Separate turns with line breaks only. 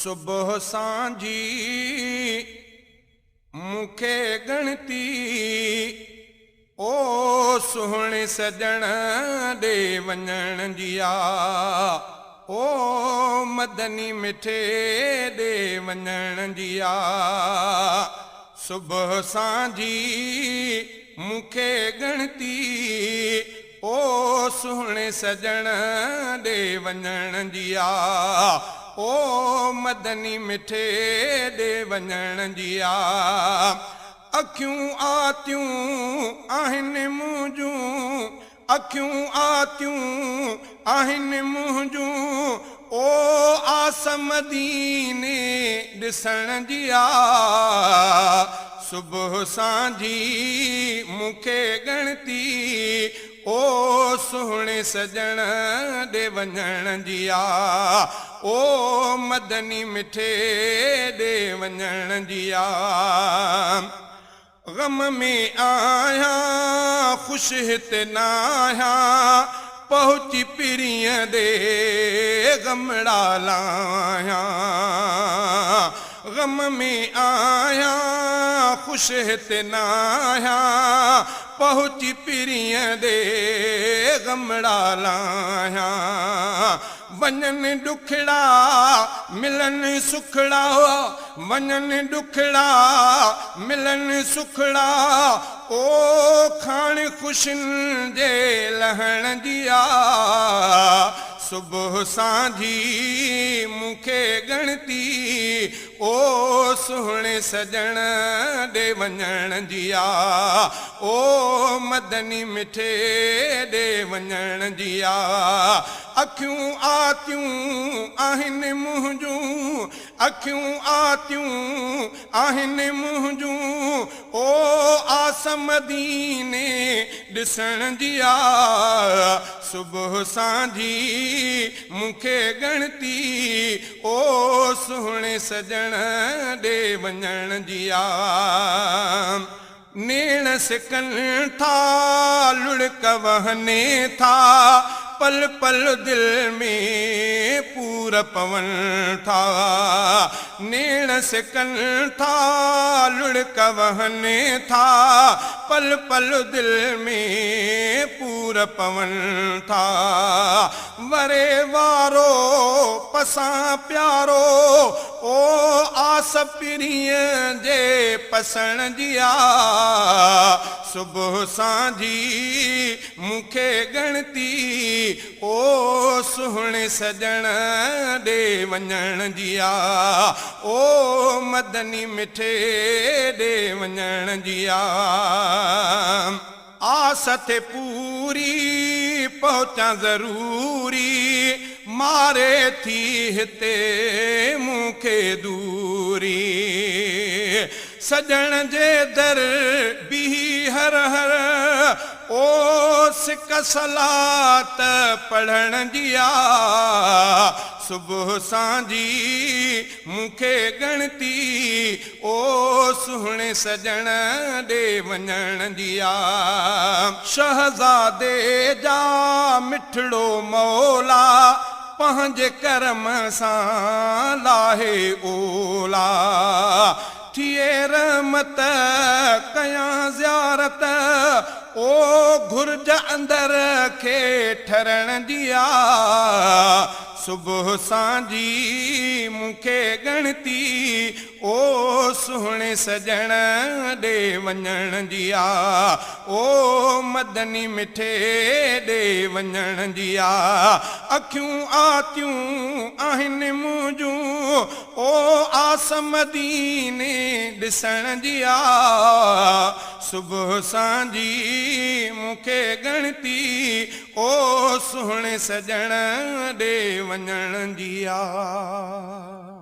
صبح سانجهي مون کي ڳڻتي، او سهڻي سڄڻ ڏي وڃڻ جي آ، او مدني مٺي ڏي وڃڻ جي آ. صبح سانجهي مون کي ڳڻتي، او سهڻي سڄڻ ڏي وڃڻ جي آ، او مدني مٺي ڏي وڃڻ جي آ. اکيون آتيون آهن منهنجون، اکيون آتيون آهن منهنجون، او آس مديني ڏسڻ جي آ. صبح سانجهي مون کي ڳڻتي، او سهڻي سڄڻ ڏي وڃڻ جي آ، او مدني مٺي ڏي وڃڻ جي آ. غم ۾ آهيان خوش هتي ناهيان، پهچي پرينء ڏي غمڙا لاهيان. غم ۾ آهيان خوش هتي ناهيان، پهچي پرينء ڏي غمڙا لاهيان. وڃن ڏکڙا ملن سکڙا، وڃن ڏکڙا ملن سکڙا، او کاڻ خوشين جي لهڻ جي آ. صبح سانجهي مون کي ڳڻتي، او سهڻي سڄڻ ڏي وڃڻ جي آ، او مدني مٺي ڏي وڃڻ جي آ. اکيون آتيون آهن منهنجون، اکيون آتيون آهن منهنجون، او آس مديني ڏسڻ جي آ. صبح سانجهي مون کي ڳڻتي، او سهڻي سڄڻ ڏي وڃڻ جي آ. نيڻ سڪن ٿا لڙڪ وهني ٿا، پل پل دل ۾ پور پون ٿا. نيڻ سڪن ٿا لڙڪ وهني ٿا، پل پل دل ۾ پور پون ٿا. وري وارو پسان پيارو، او آس پرينء جي پسڻ جي آ. صبح سانجهي مون کي ڳڻتي، او سهڻي سڄڻ ڏي وڃڻ جي آ، او مدني مٺي ڏي وڃڻ جي آ. آس ٿئي پوري پهچان ضروري، ماري ٿي هتي مون کي دوري. سڄڻ جي در بيهي هر هر، او سڪ صلات پڙهڻ جي آ. صبح سانجهي مون کي ڳڻتي، او سهڻي سڄڻ ڏي وڃڻ جي آ. شهزادي جا مٺڙو مولا، پنهنجي ڪرم سان لاهي اولا. ٿئي رحمت ڪيان زيارت، او گهرج اندر کي ٺرڻ جي آ. صبح سانجهي مون کي ڳڻتي، او سهڻي سڄڻ ڏي وڃڻ جي آ، او مدني مٺي ڏي وڃڻ جي آ. اکيون آتيون آهن منهنجون، او آس مديني ڏسڻ جي آ. صبح سانجهي مون کي ڳڻتي، او سهڻي سڄڻ ڏي وڃڻ جي آ.